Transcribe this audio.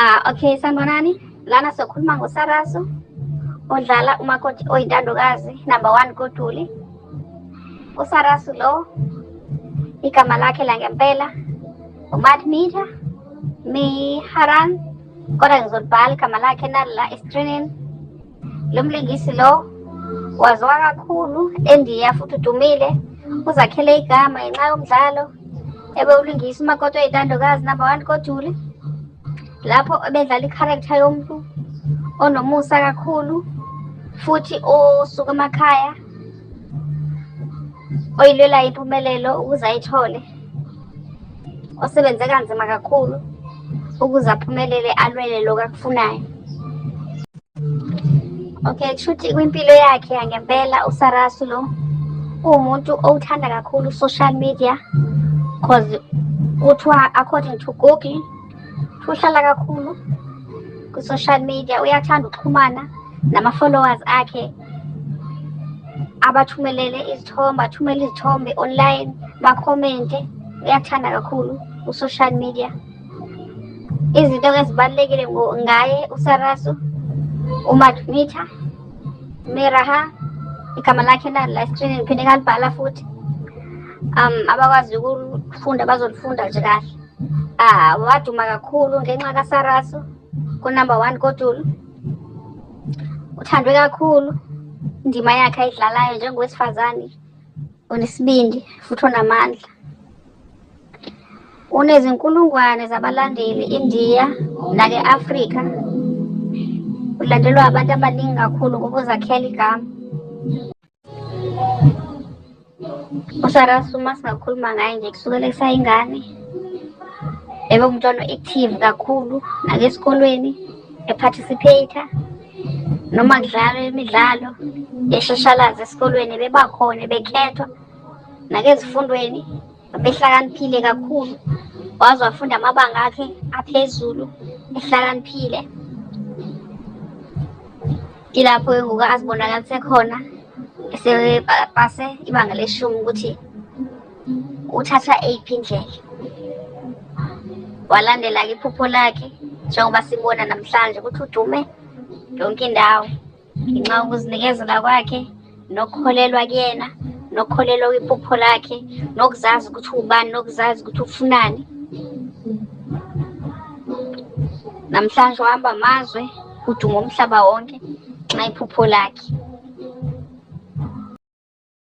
Ah, okay, sanibonani. Lana sokhuluma ngoSarasu odlala umakoti oyintandokazi number 1 koDuli. USarasu lo igama lakhe langempela uMadmita Miharan, kodwa ngizolibhala igama lakhe nalila escreenini. Lo mlingisi lo waziwa kakhulu eNdiya futhi udumile, uzakhele igama ngenxa yomdlalo ebewulingisa umakoti oyintandokazi number 1 koDuli, lapho ebedlala i-character yomuntu onomusa kakhulu futhi osuka emakhaya oyilwela impumelelo ukuze ayithole, osebenze kanzima kakhulu ukuze aphumelele alwele lokhu akufunayo. Okay, kushuthi kwimpilo yakhe yangempela uSarasu lo uwumuntu owuthanda kakhulu social media, cause kuthiwa according to Google uhlala kakhulu ku-social media, uyathanda ukuxhumana nama-followers akhe, abathumelele izithombe, athumele izithombe online, bakhomente. Uyathanda kakhulu u-social media. Izinto ezibalulekile ngaye uSarasu, uMadmita Miraha, igama lakhe nali la escreenini, ngiphinde ngalibhala futhi. Abakwazi ukufunda bazolifunda nje kahle. Ah, waduma kakhulu ngenxa kaSarasu ku-number 1 koDulu. Uthandwe kakhulu indima yakhe ayidlalayo njengowesifazane onesibindi futhi onamandla. Unezinkulungwane zabalandeli eNdiya nake-Afrika. Ulandelwa abantu abaningi kakhulu ngoba uzakhela igama. USarasu uma singakhuluma ngaye nje kusukela esayingane, ebe umntwana o-active kakhulu nakesikolweni, e-participate-a noma kudlalwa imidlalo yeshashalazi esikolweni bebakhona bekhethwa, nakezifundweni behlakaniphile kakhulu. Waze wafunda amabanga akhe aphezulu ehlakaniphile. Ilapho ke ngoku azibonakalise khona esepase ibanga leshumi ukuthi uthatha eyiphi indlela. Walandela-ke iphupho lakhe njengoba sibona namhlanje ukuthi udume yonke indawo ngenxa yokuzinikezela kwakhe nokukholelwa kuyena, nokukholelwa kwiphupho lakhe, nokuzazi ukuthi uwubani, nokuzazi ukuthi ufunani. Namhlanje uhamba amazwe, uduma umhlaba wonke ngenxa yephupho lakhe.